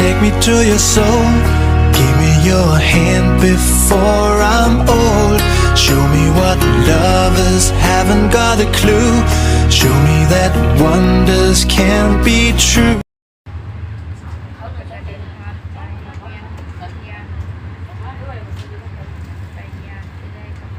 Take me to your soul. Give me your hand before I'm old. Show me what lovers haven't got a clue. Show me that wonders can't be true. ເຂົາກໍຈະເດີນທາງໄປໂຮງຮຽນ ໄປຮຽນ ໄປຮຽນ ໄປຮຽນ ໄປ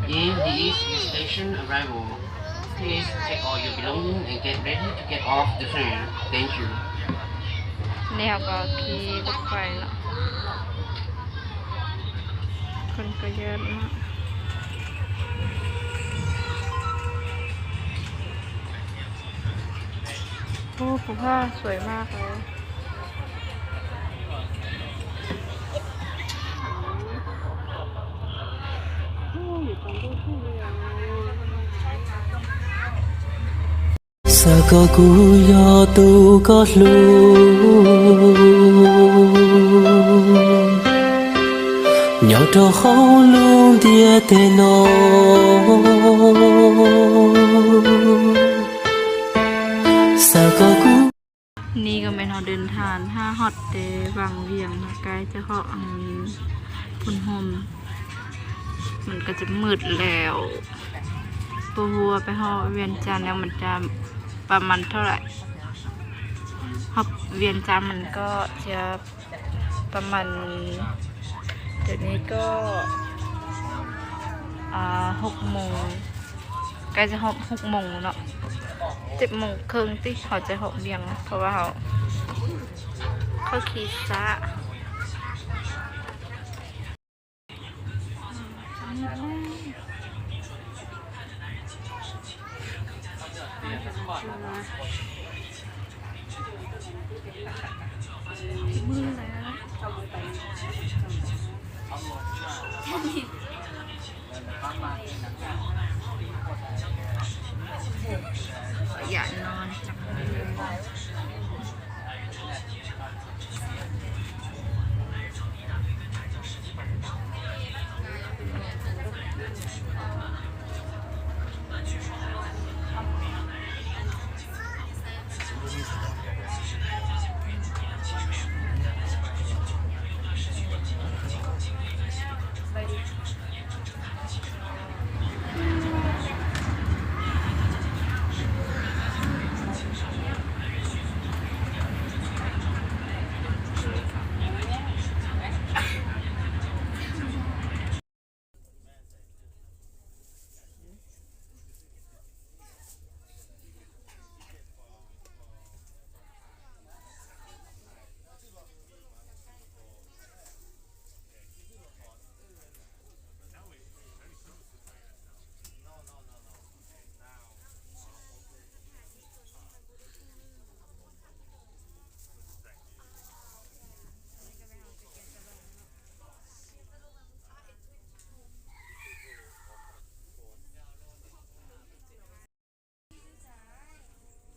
This is your station arrival. Please take all your belongings and get ready to get off the train. Thank you. ແລ້ວກໍຂີ່ລົດໄຟເນາະ ຄົນກໍເຍອະເນາະ. ໂອ້ ພູຜາສວຍມາກເລີຍ. ນີ້ກໍແມ່ນເຮົາເດີນທາງຫາຮອດແຕ່ວັງວຽງເນາະ ໃກ້ຈະເຫາະອັນພຸ້ນໂຮມ ມັນກໍຈະມືດແລ້ວ ບໍ່ຮູ້ວ່າໄປຮອດວຽງຈັນແລ້ວມັນຈະປະມານເທົ່າໃດ. ຮອດວຽງຈັນມັນກໍຈະປະມານ ດຽວນີ້ກໍ ອ່າ ຫົກໂມງ ໃກ້ຈະຮອດຫົກໂມງແລ້ວເນາະ ເຈັດໂມງເຄິ່ງຕິ ເຮົາຈະຮອດວຽງ ເພາະວ່າເຮົາ ເຂົາຂີ່ຊ້າ. ມືດແລ້ວ ຢາກນອນຈັງເລີຍ.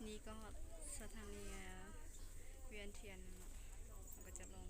ນີ້ກໍຮອດສະຖານີວຽງທຽນແລ້ວເນາະ ເຮົາກໍຈະລົງ.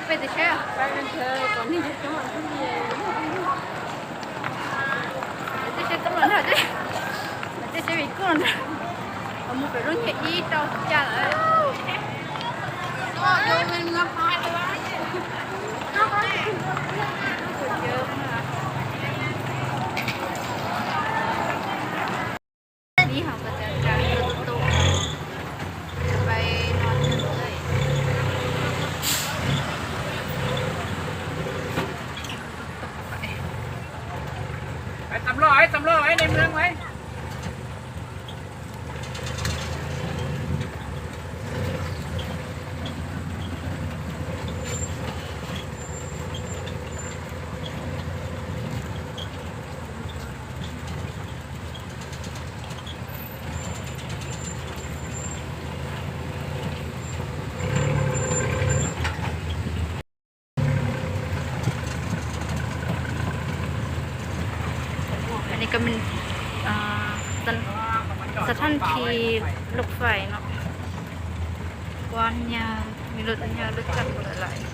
Bây giờ sẽ, bây giờ còn đi, chúng mình không đi. Tôi sẽ tắm rồi hả? Tôi sẽ bị con. Ông mua phải luôn, nhẹ đi, tao chả lại. Ơ, vô lên nó phá rồi.ນີ້ເຮົາກໍຈະກາງລົດຕູ້ ຈະໄປນອນເຮືອນເອື້ອຍ. ໄປສຳຫຼອດ ໄປສຳຫຼອດໄວ້ໃນເມືອງໄວ້. ອັນນີ້ກໍແມ່ນ ອ່າ ສະ ສະຖານທີ່ລົດໄຟເນາະ ກວ້າງໃຫຍ່ ມີລົດໃຫຍ່ ລົດຈັກຫຼາຍໆ.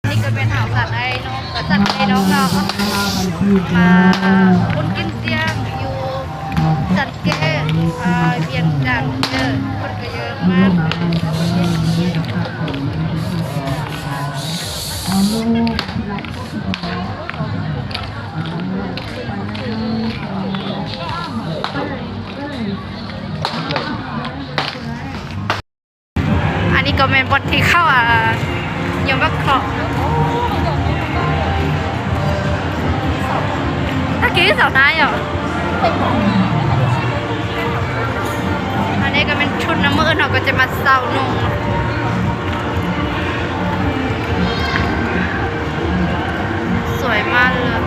ນີ້ກໍແມ່ນເຮົາກັບອ້າຍນ້ອງ ກັບອ້າຍນ້ອງເຮົາ ມາບຸນກິນຕຽງຢູ່ຈັນແກ້ວ ອ່າ ວຽງຈັນເດີ ຄົນກໍເຍອະມາກ. ອັນນີ້ກໍແມ່ນບ່ອນທີ່ເຂົາ ອ່າ ຍົມບັກເຄາະ ຕະກີ້ເສົານາຍເນາະ. ອັນນີ້ກໍແມ່ນຊຸດນຳ ມື້ອື່ນເຮົາກໍຈະມາເຊົ່ານຸ່ງ ສວຍມາກເລີຍ.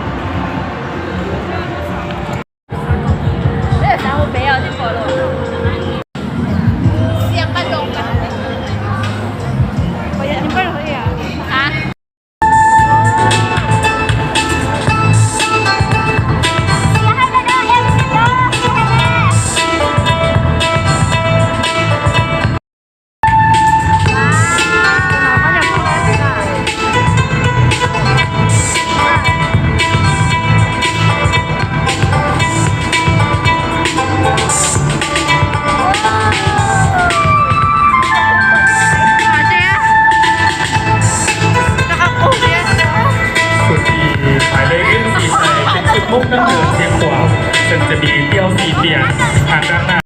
Cuốn đi, phải lên cái gì phải, cái chữ mốc các đường riêng của, cần chuẩn bị tiêu xì tiền, hàng đăng